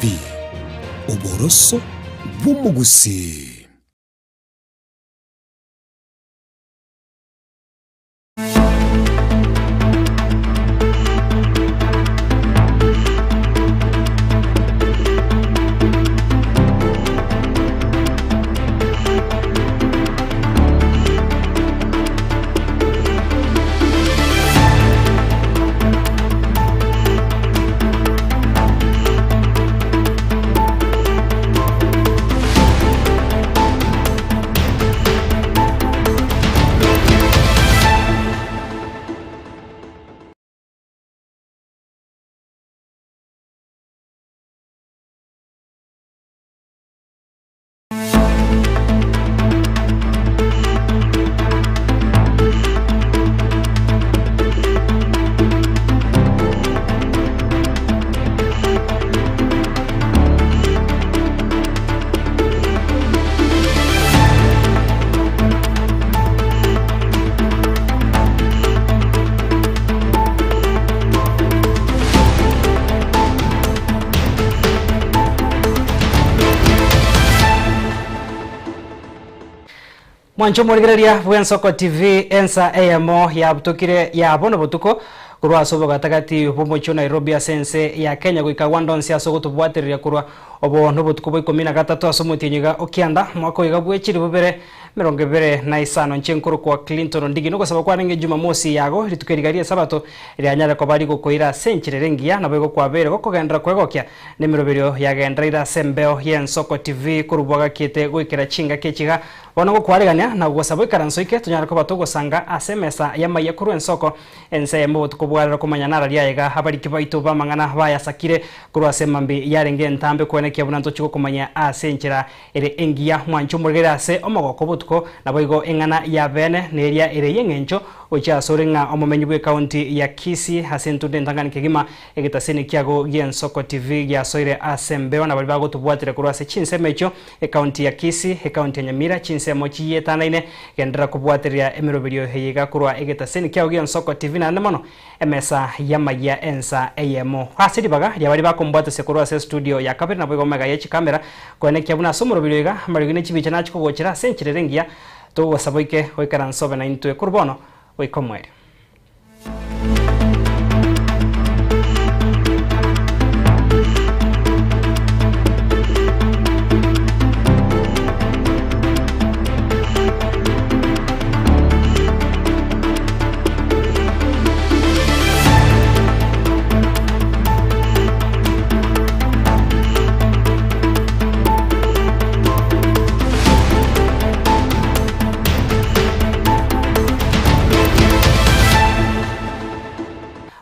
TV, oboroso bw'omogusii. Mwancho morigereria bw'Ensoko TV ensa eyemo yabutokire yabo botuko korwa ase obogatagati bw'omochie o Nairobi ase ense ya Kenya goika Rwanda onsi ase ogotobwatereria korwa obo nobotuko bwa 13 ase omotienyi iga okianda mwaka oiga bwa 2025 nche nkoro kwa Clinton Ndigi nogosaba kwarenge Jumamosi yago rituko eriga ria Sabato rianyare koba rigokoira ase enchera engiya nabo igokwabere gokogendera kwegokia n'emeroberio yagendereire ase embeo ya Ensoko TV korwa gakete goikera chingaki echiga bono gokwaregania na gosaba ikaranso ike tonyare koba togosanga ase emesa y'amaiya korwa ensoko ense eyemo botuko bwarero komanya nararia aiga abariki baito bamang'ana bayasakire korwa ase emambi yarenge entambe kwenekia buna ntochi gokomanya ase enchera ere engiya mwancho omorigere ase omogoko botuko nabo igo eng'ana ya bene neria ere y'eng'encho gochia ase ore ng'a omomenyi bwa ekaunti ya Kisii ase entunde entang'ani kegima egetaseni kiago gia Ensoko TV giasoire ase embeo na bari bagotobwatire korwa ase chinsemo echio ekaunti ya Kisii, ekaunti ya Nyamira, chinsemo chiyetanaine gendera kobwateria emeroberio eye iga korwa egetaseni kiago gia Ensoko TV naende mono emesa y'amaiya ensa eyemo ase ribaga ria bari bakombwatese korwa ase studio ya kabere nabo igo omega ya chikamera kwenekia buna ase omoroberio iga amariogi na chibicha nachikogochera ase enchera engiya togosaba oike goikaransa obe naintwe korwa bono goika omweri.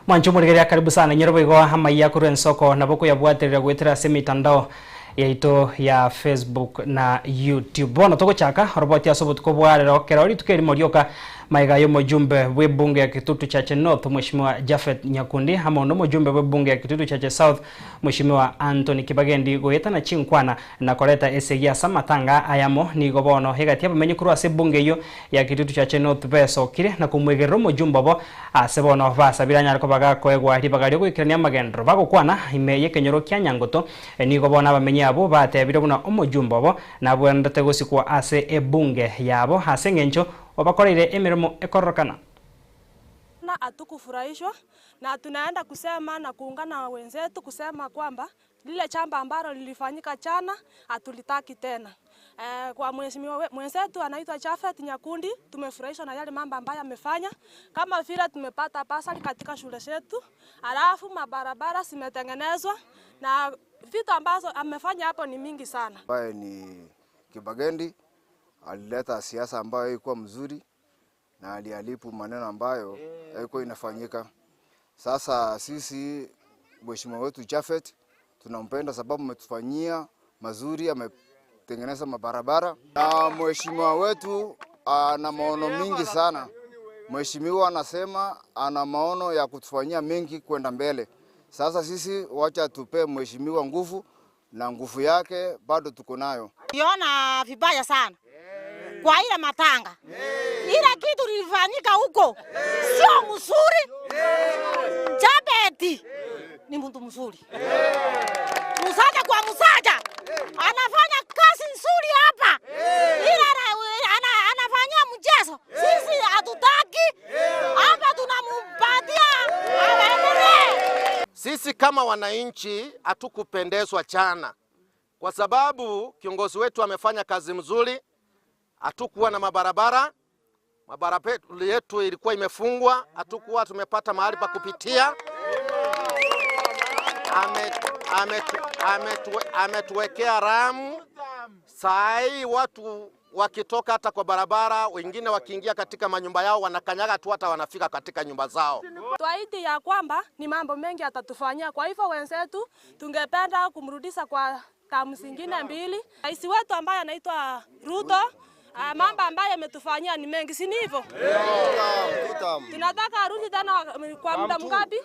Mwancho morigereria karibu sana nyorobo igo amaiya korwa ensoko nabo koyabwaterera gwetera ase emitandao yaito ya Facebook na YouTube. Bono togochaka roboti ase obotuko bwarero kero rituko erimo rioka maiga y'omojumbe bw'ebunge ya Kitutu Chache North Mheshimiwa Japhet Nyakundi amo n'omojumbe bw'ebunge ya Kitutu Chache South Mheshimiwa Anthony Kibagendi goetana chinkwana na koreta esegi ase amatanga ayamo nigo bono egati abamenyi korwa ase ebunge eyo ya Kitutu Chache North besokire na komwegerera omojumbe obo ase bono basabire anyare koba gakoegwa ribaga riogoikerania amagendero bagokwana ime y'ekenyoro kia Nyangoto nigo bono abamenyi abo batebire buna omojumbe obo nabwendete gosikwa ase ebunge yabo ase eng'encho obakoreire emirimo ekororokana. Na hatukufurahishwa na tunaenda kusema na kuungana wenzetu kusema kwamba lile chamba ambalo lilifanyika jana hatulitaki tena. Kwa mheshimiwa mwenzetu anaitwa Japhet Nyakundi, tumefurahishwa na yale mambo ambayo amefanya, kama vile tumepata basari katika shule zetu, alafu mabarabara zimetengenezwa na vitu ambazo amefanya hapo ni mingi sana. Ambaye ni Kibagendi alileta siasa ambayo ilikuwa mzuri na aliharibu maneno ambayo ilikuwa inafanyika. Sasa sisi mheshimiwa wetu Japhet tunampenda sababu ametufanyia mazuri, ametengeneza mabarabara. Na mheshimiwa wetu ana maono mingi sana. Mheshimiwa anasema ana maono ya kutufanyia mengi kwenda mbele. Sasa sisi wacha tupe mheshimiwa nguvu na nguvu yake bado tuko nayo. Yona vibaya sana kwa ile matanga. Ile kitu lilifanyika huko sio mzuri. Japhet ni mtu mzuri. Msaada kwa Sisi kama wananchi hatukupendezwa chana, kwa sababu kiongozi wetu amefanya kazi mzuri. Hatukuwa na mabarabara, mabarabara yetu ilikuwa imefungwa, hatukuwa tumepata mahali pa kupitia. Ametuwekea ramu. Saa hii watu wakitoka hata kwa barabara, wengine wakiingia katika manyumba yao wanakanyaga tu hata wanafika katika nyumba zao. Tuahidi ya kwamba ni mambo mengi atatufanyia. Kwa hivyo wenzetu tungependa kumrudisha kwa tamu zingine mbili. Rais wetu ambaye anaitwa Ruto, mambo ambayo ametufanyia ni mengi, si hivyo? Tunataka arudi tena kwa muda mgapi?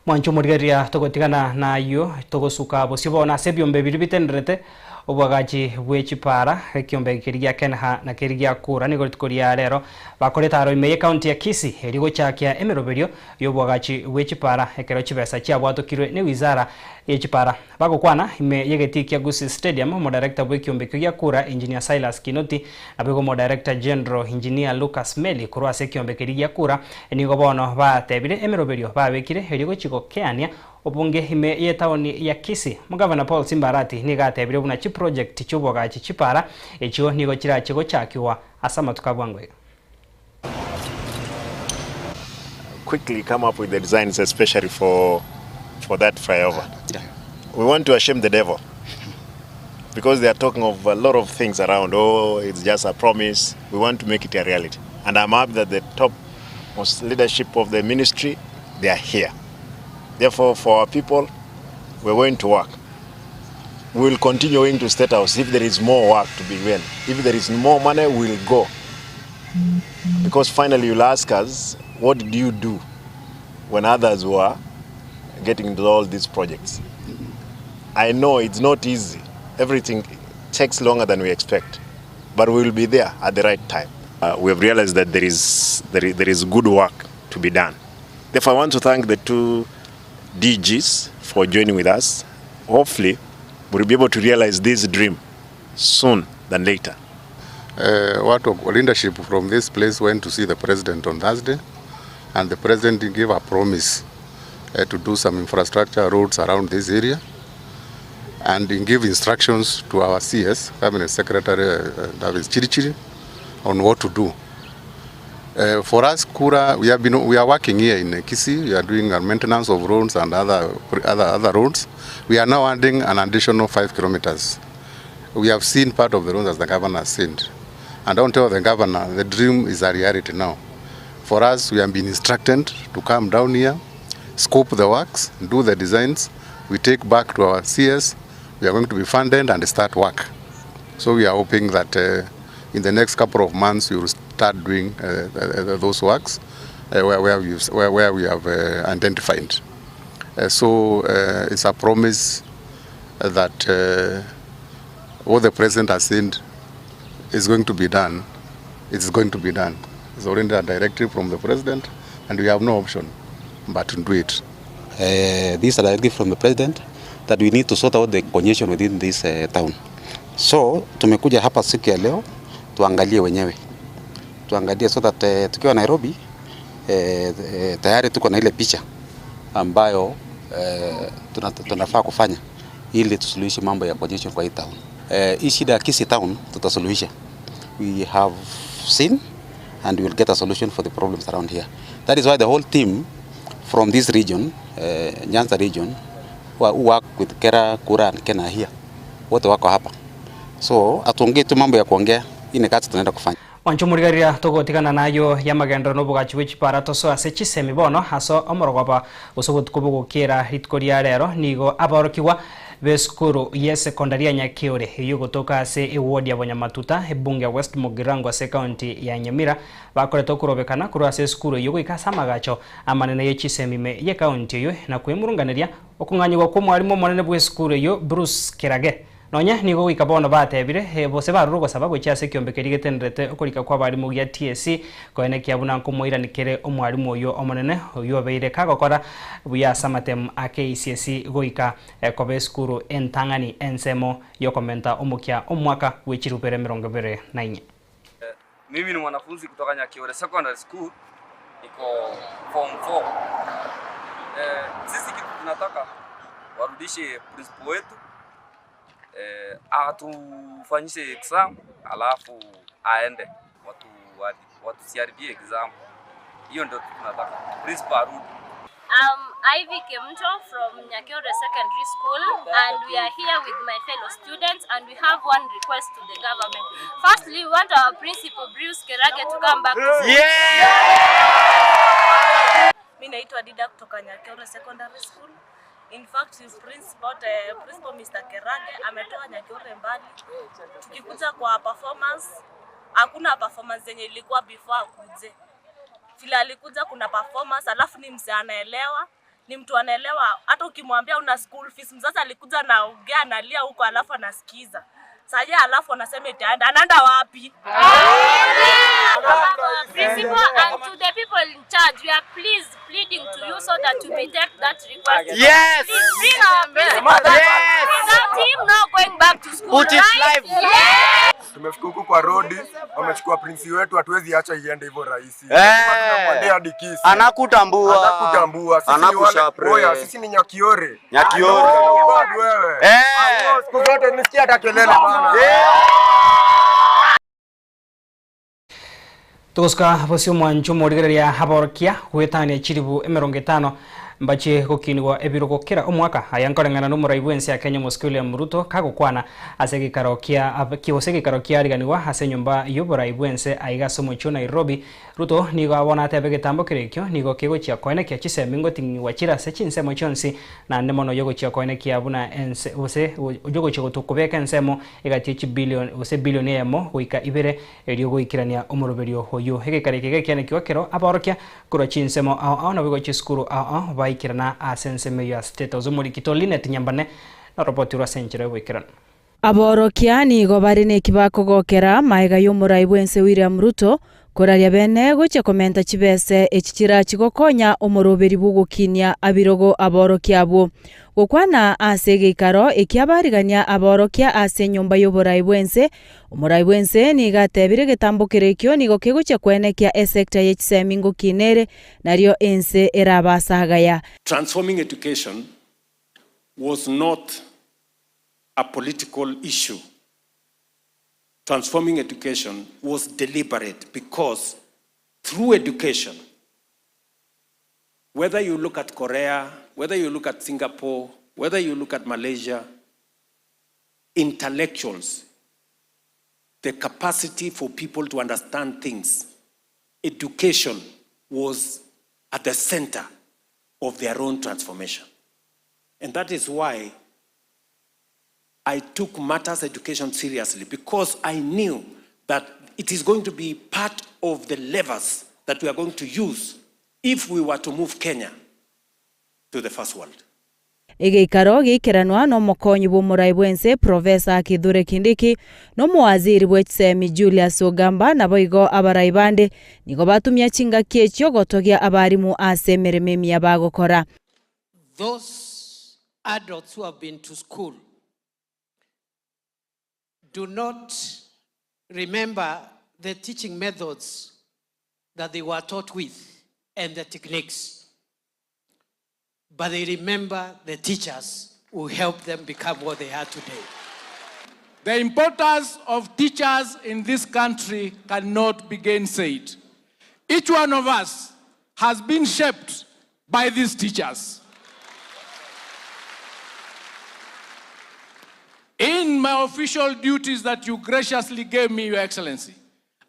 Mwancho murigeria togotigana nayo togosuka bosibona sebyombe biri bitenderete obwagachi bwechipara ekiombe kirigia Kenha na kirigia Kura nigo rituko rero bakoreta aro ime county ya Kisii erigochakia emeroberio yobwagachi bwechipara ekero chibesa chiabwatokirwe ni wizara yechipara bagokwana ime yegeti kia Gusii Stadium mo director bwekiombe kia Kura Engineer Silas Kinoti nabego mo director general Engineer Lucas Meli kurwa se kiombe kirigia Kura nigo bono batebire emeroberio babekire erigochiko keania obunge ime ye taoni ya Kisii. Mugavana Paul Simbarati nigatebire buna chi project chubwagachi chipara echo nigo chirachigo chakiwa asama tukabwangwe. Quickly come up with the designs especially for that flyover. Yeah. We want to shame the devil because they are talking of a lot of things around. Oh, it's just a promise. We want to make it a reality. And I'm happy that the top most leadership of the ministry, they are here. Therefore, for our people, we're going to work. We will continue going to State House if there is more work to be done. If there is more money, we'll go. Because finally you'll ask us, what did you do when others were getting into all these projects? I know it's not easy. Everything takes longer than we expect. But we will be there at the right time. We have realized that there is good work to be done. Therefore, I want to thank the two DGs for joining with us. Hopefully, we'll be able to realize this dream soon than later. What leadership from this place went to see the president on Thursday, and the president gave a promise to do some infrastructure roads around this area, and he gave instructions to our CS, Cabinet Secretary Davis Chirichiri, on what to do. For us, Kura, we are working here in Kisii. We are doing a maintenance of roads and other roads. We are now adding an additional 5 kilometers. We have seen part of the roads as the governor has seen. And don't tell the governor, the dream is a reality now. For us, we have been instructed to come down here, scope the works, do the designs. We take back to our CS. We are going to be funded and start work. So we are hoping that in the next couple of months, we will start doing those works where we have identified. So it's a promise that what the president has said is going to be done. It's going to be done. It's already a directive from the president, and we have no option but to do it. This is a directive from the president that we need to sort out the congestion within this town. So tumekuja hapa siku ya leo tuangalie wenyewe. Tuangalie so that tukiwa Nairobi tayari tuko na ile picha ambayo tunafaa kufanya ili tusuluhishe mambo ya congestion kwa hii town. Hii shida ya Kisii town tutasuluhisha. We have seen and we will get a solution for the problems around here. That is why the whole team from this region, Nyanza region, who work with Kera, Kura and Kena here. Wote wako hapa. So atuongee tu mambo ya kuongea, hii ni kazi tunaenda kufanya. Wanchumurigaria togotigana nayo ya magendro nobugachi wechipara toso ase chisemi bono haso omorogoba osobotukobogokera rituko ria rero nigo abaorokiwa beskuru ye secondary ya Nyakiore iyo gotoka ase eward ya Bonyamatuta ebunge West Mugirango ase county ya Nyamira bakoreta kurobekana kurwa ase skuru iyo goikasa amagacho amanene ye chisemi ye county iyo na kwemurunganeria okung'anyigwa kwa mwarimu omonene bwe skuru iyo Bruce Kerage. Nonya nigo goika batebire bose barurugo sababu chiase kiombekeri getenderete okorika kwa barimu gia TSC koene kiabuna nkomoiranikere omwarimu oyo omonene oyo obeire kagokora buya samatem AKCSE goika kobe skuru entang'ani ensemo yokomenta omokia omwaka wechirupere 24. Mimi ni mwanafunzi kutoka Nyakiore Secondary School, niko form 4. Sisi kitu tunataka warudishe principal wetu, atufanyishe exam alafu aende, watu siharibie exam. Hiyo ndio tunataka, principal arudi. Ivy Kemto from Nyakiore Secondary School, and we are here with my fellow students, and we have one request to the government. Firstly, we want our principal Bruce Kerage to come back to school. Yeah! Mimi naitwa Dida kutoka Nyakiore Secondary School. In fact, his principal, Principal Mr. Kerage ametoa Nyakiore mbali. Tukikuja kwa performance, hakuna performance yenye ilikuwa before akuje. Vile alikuja kuna performance, alafu ni mzee anaelewa, ni mtu anaelewa. Hata ukimwambia una school fees, mzazi alikuja na ongea analia huko, alafu anasikiza. Sasa alafu anasema itaenda, anaenda wapi? Principal, and to the people in charge, we are please pleading to you so that you may take that request. Yes. Please bring our principal back. Yes. Without him not going back to school. Put it right? live. Yes. Tumefika huku kwa rodi, wamechukua prinsi wetu, hatuwezi acha iende hivyo rahisi. Anakutambua. Anakutambua. Sisi ni wale, oya, sisi ni Nyakiore. Nyakiore. Wewe. Siku zote nisikia hata kelele bana. Tuguska bosio mwancho morigereria aborokia gwetania chiribu 50 mbache gokinigwa ebirogo kera omwaka aya nkoreng'ana n'omorai bwensi ya Kenya Moscow William Ruto kagokwana ase gikaro kia kiose gikaro kiariganigwa ase nyumba y'oborai bwense aiga ase omochie Nairobi. Ruto nigo abona atebe getambo kerekio nigo kegochia koenekia chisemi ngoting'iwa chira ase chinsemo chionsi naende mono yogochia koenekia buna ense gose yogochia gotokobeka ensemo egatie chibilion gose bilioni eyemo goika ibere erio goikirania omoroberio oyo egekare eke gekianekiwa kero aborokia korwa chinsemo ao ao nabo gochia esukuru ao ao baikirana ase ensemo ya State House. Omorikito Linet Nyambane na roboti rwa senchero goikirana. Aborokia nigo bari nekibakogokera maega y'omorai bwense William Ruto koraria bene gochia komenta chibese echichira chigokonya omoroberi bwogokinia abirogo aborokia abwo gokwana ase geikaro ekiabarigania aborokia ase nyomba y'oborai bwense. Omorai bwense nigo atebire getambo kerekio nigo kegochia kwenekia esecta ye chisemi ngokinere nario ense erabasagaya. Transforming education was not a political issue. Transforming education was deliberate because through education, whether you look at Korea, whether you look at Singapore, whether you look at Malaysia, intellectuals, the capacity for people to understand things, education was at the center of their own transformation. And that is why I took matters education seriously, because I knew that it is going to be part of the levers that we are going to use if we were to move Kenya to the first world. Egeikaro gĩikeranwa no mokonyi bw'omorai bwense Profesa Kithure Kindiki no mowaziri bw'echisemi Julius Ogamba nabo igo abarai bande nigo batumia chingaki echio gotogia abarimu ase emeremo emiya bagokora. Those adults who have been to school do not remember the teaching methods that they were taught with and the techniques, but they remember the teachers who helped them become what they are today. The importance of teachers in this country cannot be gainsaid. Each one of us has been shaped by these teachers. In my official duties that you graciously gave me, Your Excellency,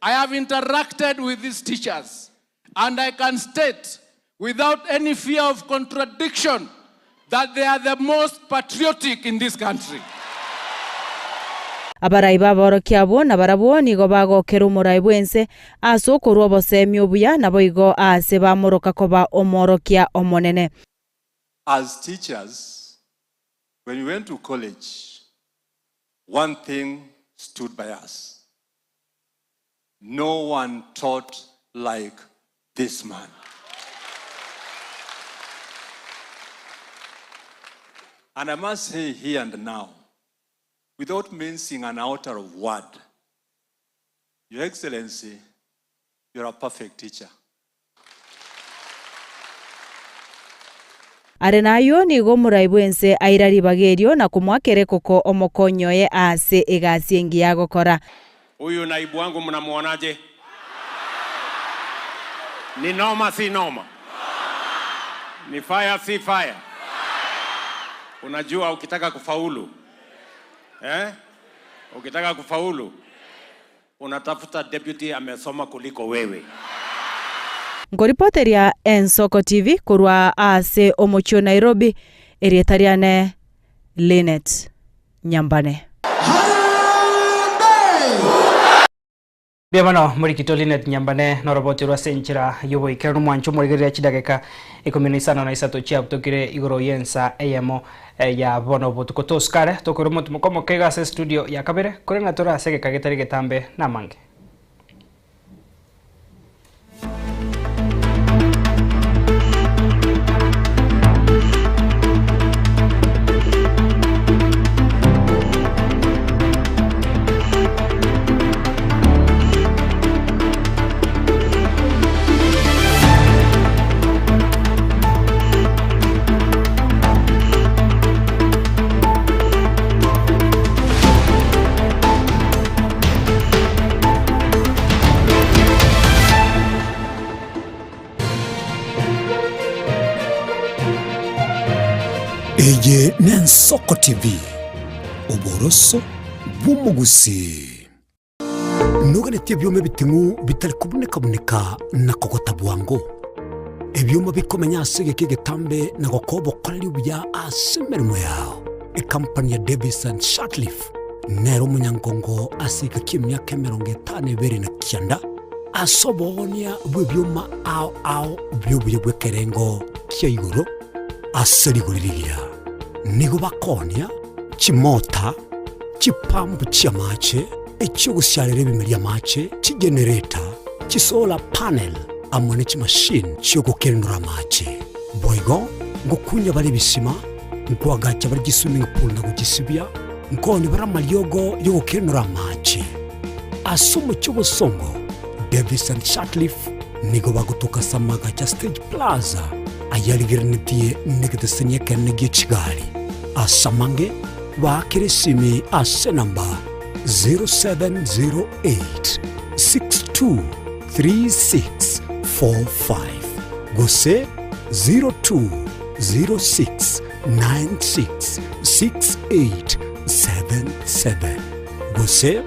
I have interacted with these teachers, and I can state without any fear of contradiction that they are the most patriotic in this country. Abarai baborokia abo nabarabwo nigo bagokera omorai bwense ase okorwa obosemi obuya nabo igo ase bamoroka koba omorokia omonene. As teachers, when we went to college, one thing stood by us. No one taught like this man. And I must say here and now, without mincing an iota of word, Your Excellency, you're a perfect teacher. Are nayo nigo omorai bwense aira ribaga erio na komoakera ekoko omokonyoye ase egasi engiya gokora. Huyu naibu wangu mnamuonaje? Ni noma si noma? Ni fire si fire? Unajua ukitaka kufaulu, Ukitaka kufaulu unatafuta deputy amesoma kuliko wewe. Ngoripoteria Ensoko TV korwa ase omochio Nairobi, erietariane Linet Nyambane. Biamano murikito Linet Nyambane noroboti rwa senchira yobo ikero mwancho murigeria chidageka 15 na 3 chia butokire igoro yensa eyemo ya bono botuko toskare tokoro mutumo kega se studio ya kabere korenga tora sege kagetari getambe na mange. Eye Nensoko TV oboroso bw'omugusi nuganetie ebyoma ebiting'u bitari kubonekaboneka na kogota bwango ebyoma bikomenya ase geke getambe na gokoba obokoreri obuya ase emeremo yao. Ekampani ya Davis and Shatliff nero omonyangongo ase eka kia emiaka 59 ase oboonia bwa ebyoma ao ao bia obuya bwa ekerengo kia igoro ase rigori rigiya. Nigo bakonia chimota chipampu chiamache echiogosiarera ebimeri amache chigenerator chisolar panel amo ne chimashini chiogokenura amache boigo ngokunya bari ebisima nkwagacha bari giswimming pool na gogisibia nkoni bari amariogo yogokenura amache ase omochie obosongo. Davis and Shatliff nigo bagotoka samaga cha Stage Plaza ayarigerenetie negetesenia kene giechigari asamange baakire simi ase namba 0708 623645 gose 0206 966877 gose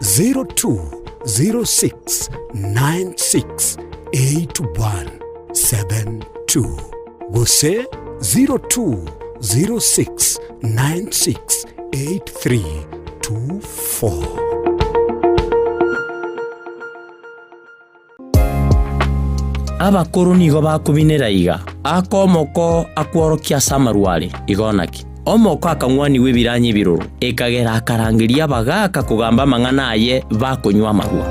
0206 968172 gose 0206 968324. Abakuru nigo bakubinera iga akomoko akworokia samarware igonaki omoko akang'wani w'ebiranyi ebiroro ekagera akarangeria abagaka kugamba amang'ana aye bakonywa amarwa.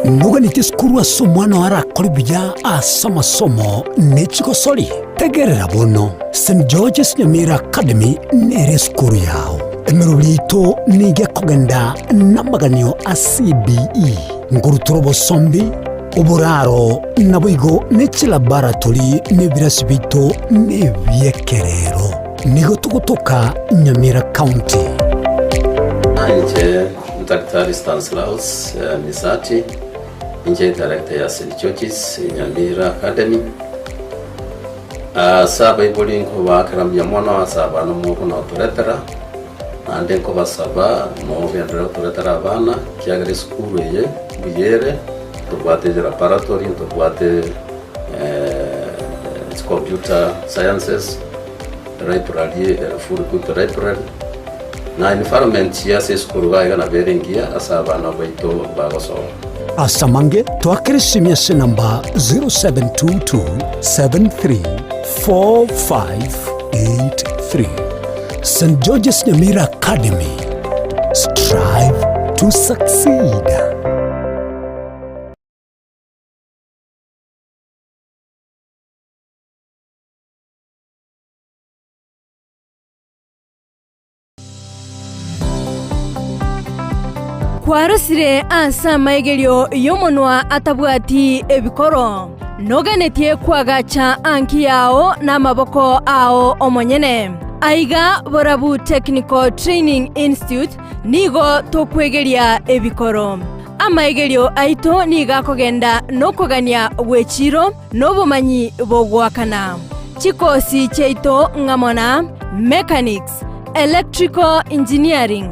Nuganite sukuru ase omwana arakora buya ase amasomo n'ekigosori tegerera bono St. George's Nyamira Academy nere sukuru yao emirobiri yaito niga ekogenda n'amaganio a CBE ngorutoro obosombi oboraro naboigo n'ekilaboratori n'ebirasi biito n'ebyekerero nigo tugotoka Nyamira County. Nje Daktari Stanislaus Misati nje director ya St. George's Nyamira Academy. Saba ibuli nko mwana wa saba no moko na otoretera ande nko basaba mo byandera otoretera abana kyagere school ye buyere tobwate laboratory tobwate computer sciences library full computer library na environment ya school ga na berengia asaba na baito bagosoma. Asamange twakere se namba 0722 734583. St. George's Nyamira Academy. Strive to succeed. Kwarosire ase amaigerio y'omonwa atabwati ebikoro. Noganetie kwagacha anki yao na amaboko ao omonyene. Aiga Borabu Technical Training Institute nigo tokwegeria ebikoro. Amaigerio aito niga kogenda nokogania gwechiro nobomanyi bogwakana. Chikosi cheito ng'amona mechanics, electrical engineering,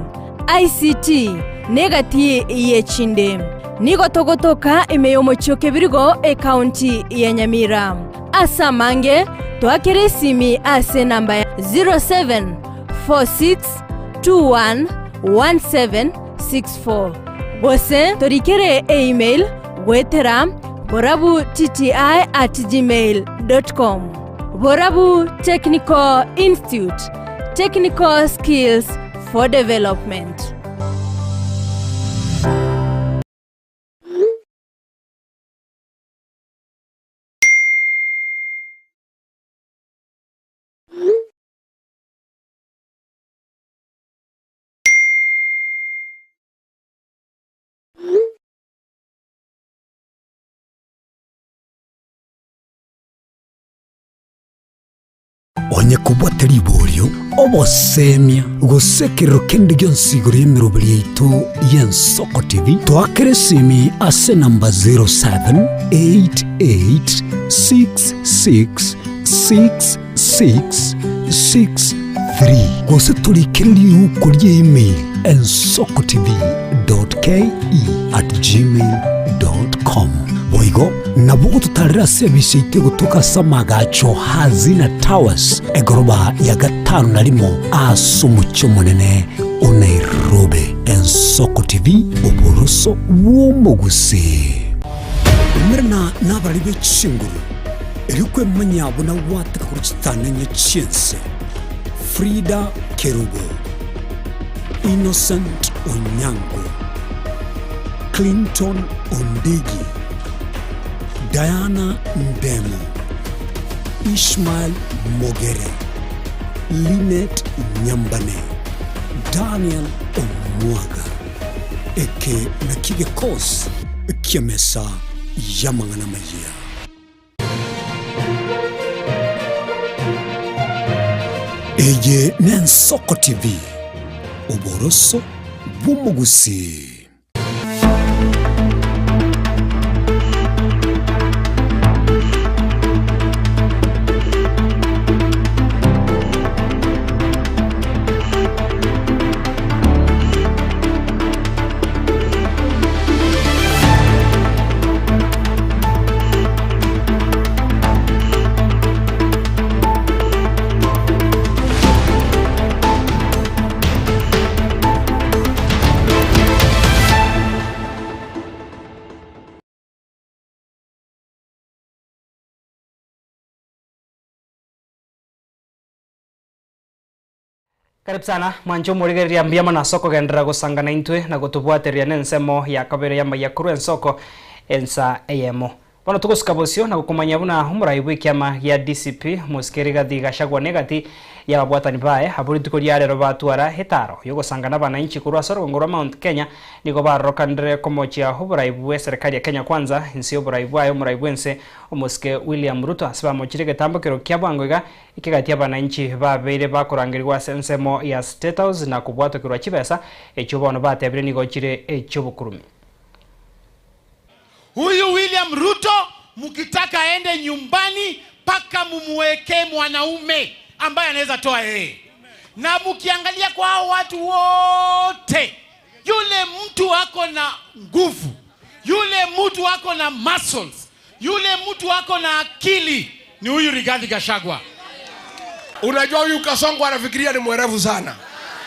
ICT negati yechinde. Nigo togotoka emeyomo kebirigo e county ya Nyamira. Asa mange twakere esimi ase namba ya 0746211764. Gose torikere email gwetera borabutti@gmail.com. Borabu Technical Institute, technical skills for development. Onye kubwata riborio obosemia gosekerero kende gionsi igoro y'emeroberi yaito y'Ensoko TV twakere esimi ase namba 0788666663 gose torikere riuko ria email ensokotv.ke@gmail.com. Boigo nabo tutarira service ite gutuka samagacho Hazina Towers egoroba ya 51 asumucho munene o Nairobi. Ensoko TV oboroso womoguse umerna nabarali bechinguru erikwe manyabo na wataka kuruchitana chense Frida Kerubo, Innocent Onyango, Clinton Ondigi, Diana Ndemo, Ishmael Mogere, Linet Nyambane, Daniel Omwaga, Eke Nakige Kos, Kiamesa Yamangana Maya. Eye Nensoko TV, Oboroso Bumugusi. Karibu sana mwancho murigereria mbiama na soko gendera gusangana intwe na gutubwateria nensemo ya kabere ya mayakuru ensoko ensa eyemo. Bono tugusuka bosio na gukumanya buna umurai bw'ikiama ya DCP musikeri gathi Gachagua negati ya babwatani bae aburi tuko rya rero batwara hetaro yogosangana bananchi kurwa sorongo rwa Mount Kenya nigo barokandire komochia uburai bwe serikali ya Kenya Kwanza insi uburai bwayo umurai bwense omusike William Ruto asiba mochire getambukiro kya bwango ikigati abananchi babeire bakorangirirwa sensemo ya State House na kubwatokirwa chibesa echo bono batebire nigo chire echo bukurumi. Huyu William Ruto mkitaka aende nyumbani paka mumuweke mwanaume ambaye anaweza toa yeye. Na mkiangalia kwa hao watu wote, yule mtu ako na nguvu, yule mtu ako na muscles, yule mtu ako na akili ni huyu Rigathi Gachagua. Unajua huyu Kasongo anafikiria ni mwerevu sana.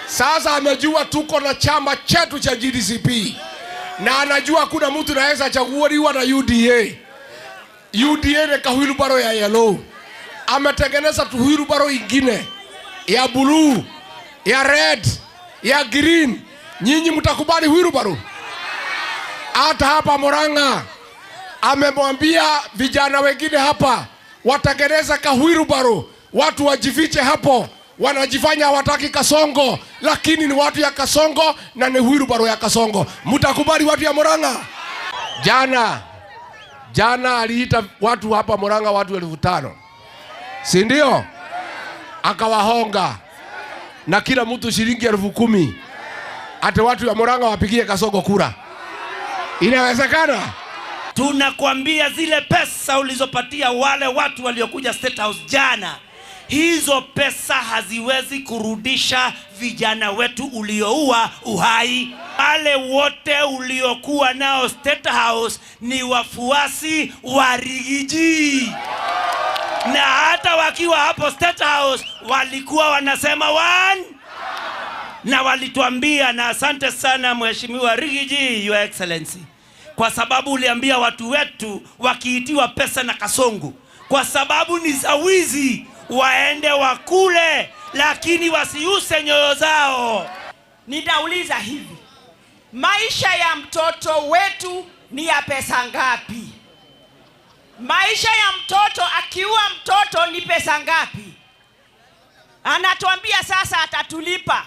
Sasa amejua tuko na chama chetu cha GDCP. Na anajua kuna mtu naweza chaguliwa na UDA. UDA ni kahwilubaro ya yellow. Ametengeneza tu wheelbarrow ingine ya blue, ya red, ya green. Nyinyi mtakubali wheelbarrow? Hata hapa Murang'a amemwambia vijana wengine hapa watengeneza kahwilubaro, watu wajifiche hapo, Wanajifanya hawataki Kasongo, lakini ni watu ya Kasongo na ni wheelbarrow ya Kasongo. Mtakubali watu ya Murang'a? Jana aliita watu hapa Murang'a, watu 5,000, si ndio? Akawahonga na kila mtu shilingi 10,000. Ate watu ya Murang'a wapigie Kasongo kura. Inawezekana? Tunakwambia zile pesa ulizopatia wale watu waliokuja State House jana, hizo pesa haziwezi kurudisha vijana wetu ulioua uhai. Wale wote uliokuwa nao State House ni wafuasi wa Rigiji, na hata wakiwa hapo State House walikuwa wanasema one, na walituambia. Na asante sana Mheshimiwa Rigiji, Your Excellency, kwa sababu uliambia watu wetu wakiitiwa pesa na Kasongo, kwa sababu ni za wizi, waende wakule, lakini wasiuse nyoyo zao. Nitauliza hivi, maisha ya mtoto wetu ni ya pesa ngapi? Maisha ya mtoto, akiua mtoto ni pesa ngapi? Anatuambia sasa atatulipa.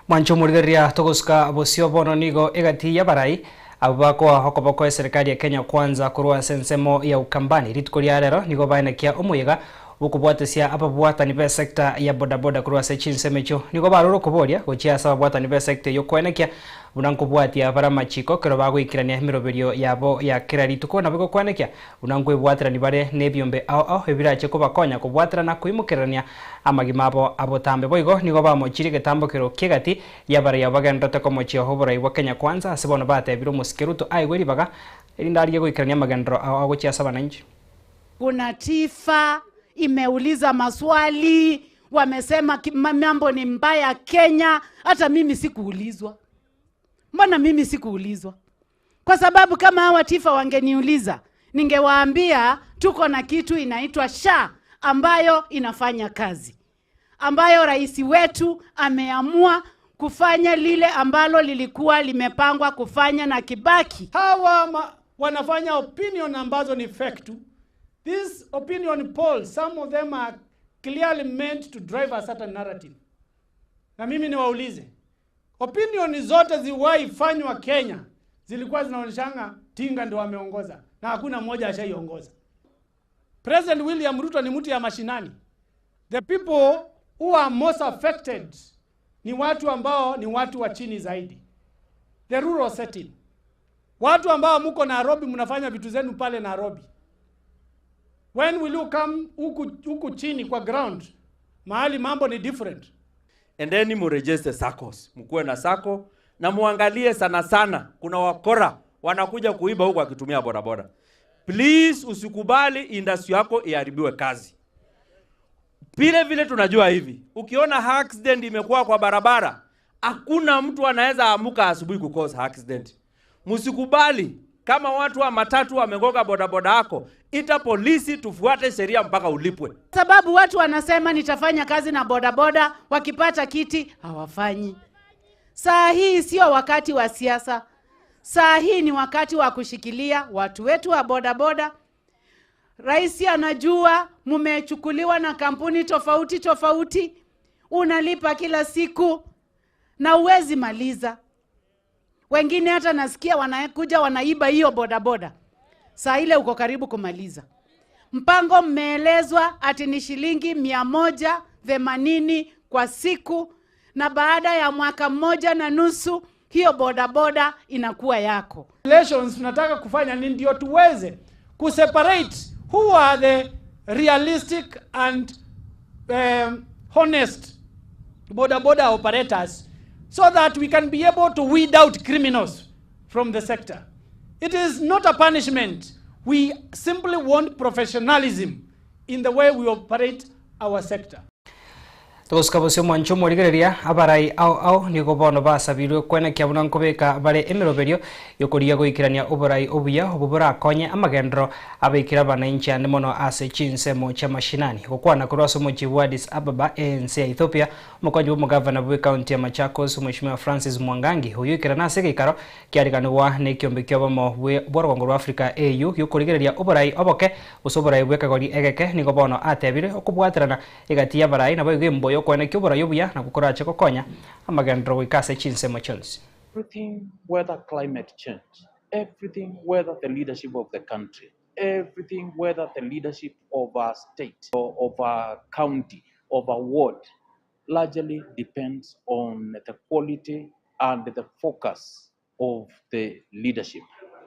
Mwancho murigeria togosuka bosio bono nigo egati ya barai abo bakwa serikali ya Kenya Kwanza kurwa sensemo ya Ukambani rituko ria rero nigo baenekia omuyega bukubwatesia ababwatani be sector ya bodaboda kurwa se chinsemecho nigo baroro kuboria gochia ase ababwatani be sector yo kwenekia buna nkobwatia bara machiko kero bagoikirania emiroberio yabo ya kera rituko na bigo kwenekia buna nkwebwaterani bare nebiombe ao ao ebirache kobakonya kobwaterana koimokerania amagima abo abotambe boigo nigo bamochire getambo kero kiegati yabara yabagenderete komochia oborai bwa Kenya Kwanza ase bono batebire omosike Ruto aigwe ribaga erinde arigie goikerania amagendero ao ao gochia ase abananchi. Kuna TIFA imeuliza maswali, wamesema mambo ni mbaya Kenya. Hata mimi sikuulizwa. Mbona mimi sikuulizwa? Kwa sababu kama hawa TIFA wangeniuliza, ningewaambia tuko na kitu inaitwa SHA ambayo inafanya kazi, ambayo rais wetu ameamua kufanya lile ambalo lilikuwa limepangwa kufanya na Kibaki. Hawa wanafanya opinion ambazo ni fake tu. These opinion polls, some of them are clearly meant to drive a certain narrative. Na mimi niwaulize, opinion zote ziwahi fanywa Kenya zilikuwa zinaonyeshanga Tinga ndio ameongoza na hakuna mmoja ashaiongoza. President William Ruto ni mtu ya mashinani. The people who are most affected ni watu ambao ni watu wa chini zaidi. The rural setting. Watu ambao mko Nairobi mnafanya vitu zenu pale Nairobi. When will you come huku chini kwa ground? Mahali mambo ni different. Endeni muregister SACCOs. Mkuwe na SACCO na muangalie sana sana. Kuna wakora wanakuja kuiba huku wakitumia bodaboda. Please usikubali industry yako iharibiwe kazi. Vile vile tunajua hivi, ukiona accident imekuwa kwa barabara, hakuna mtu anaweza amuka asubuhi kukosa accident. Msikubali kama watu wa matatu wamegonga bodaboda yako, ita polisi tufuate sheria mpaka ulipwe. Sababu watu wanasema nitafanya kazi na bodaboda, wakipata kiti hawafanyi. Saa hii sio wakati wa siasa. Saa hii ni wakati wa kushikilia watu wetu wa bodaboda. Rais anajua mumechukuliwa na kampuni tofauti tofauti, unalipa kila siku na uwezi maliza. Wengine hata nasikia wanakuja wanaiba hiyo bodaboda. Saa ile uko karibu kumaliza. Mpango mmeelezwa ati ni shilingi 180 kwa siku, na baada ya mwaka 1.5 hiyo bodaboda inakuwa yako. Relations tunataka kufanya nini ndio tuweze kuseparate who are the realistic and honest boda operators, so that we can be able to weed out criminals from the sector. It is not a punishment. We simply want professionalism in the way we operate our sector. Tugosika bosio mwancho morigereria abarai ao ao nigo bono basabirwe kwenekia buna nkobeka bare emiroberio yokoria goikerania oborai obuya obo borakonye amagendero abaikira abananchi ande mono ase chinsemo chia mashinani gokwana korwa ase omochi bwa Addis Ababa ense ya Ethiopia omokonyi bwa omogavana bwe county ya Machakos Mheshimiwa Francis Mwangangi oyo ikerana ase geikaro kiariganigwa na ekiombe kia obomo bwa rogongo rwa Africa AU giokorigereria oborai oboke gose oborai bwa ekegori egeke nigo bono atebire okobwaterana egati ya abarai nabo igo emboyo kweneki oborai obuya na gokorache gokonya amagendero goika ase chinsemo chionsi. Everything, whether climate change, everything, whether the leadership of the country, everything, whether the leadership of a state or of a county, of a ward, largely depends on the quality and the focus of the leadership.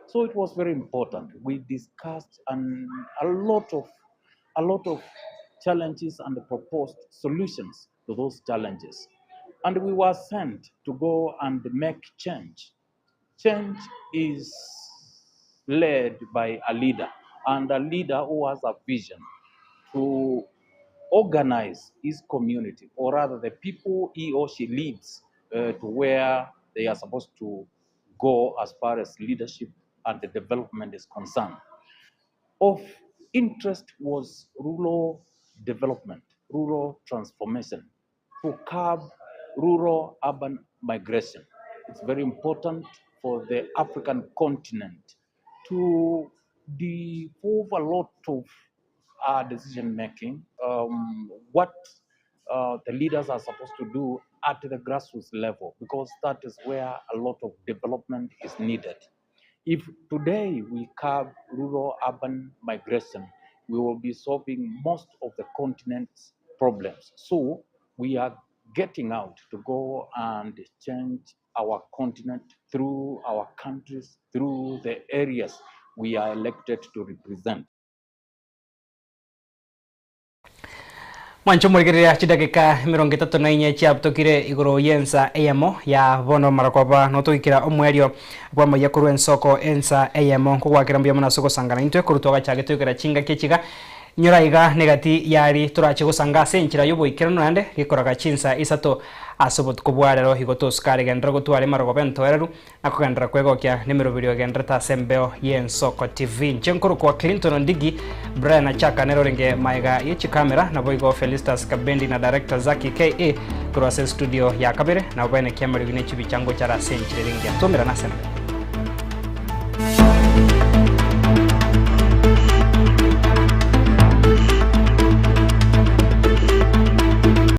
So it was very important. We discussed a lot of challenges and proposed solutions to those challenges. And we were sent to go and make change. Change is led by a leader, and a leader who has a vision to organize his community, or rather the people he or she leads, to where they are supposed to go as far as leadership and the development is concerned. Of interest was rural development, rural transformation, to curb rural urban migration. It's very important for the African continent to devolve a lot of decision making, what the leaders are supposed to do at the grassroots level, because that is where a lot of development is needed. If today we curb rural urban migration, we will be solving most of the continent's problems. So we are getting out to go and change our continent through our countries, through the areas we are elected to represent. Mwancho morigereria chidakika 34 chiabutokire igoro yensa eyemo ya bono marakoba notogikira omwerio bwa moya korwa ensoko ensa eyemo nkogwakira mbuya mono ase ogosangana intwe korutwa gachage toikera chingaki echiga nyora iga negati yari turache gosanga ase enchera yoboikerano naende gekoraga chinsa isato ase obotuko bwa rero igo tosukare gendera gotware marogoba entoereru na kogendera kwegokia nemeroberio egenderete ase embeo y'Ensoko TV. Inche nkorokwa Clinton Ondigi Brian Achaka nero orenge maega ye chikamera nabo igo Felistas Kabendi na director Zaki KA korwa ase studio ya kabere nabo baene kiamarigine chibichango chara ase enchera eringe tomera nase embe.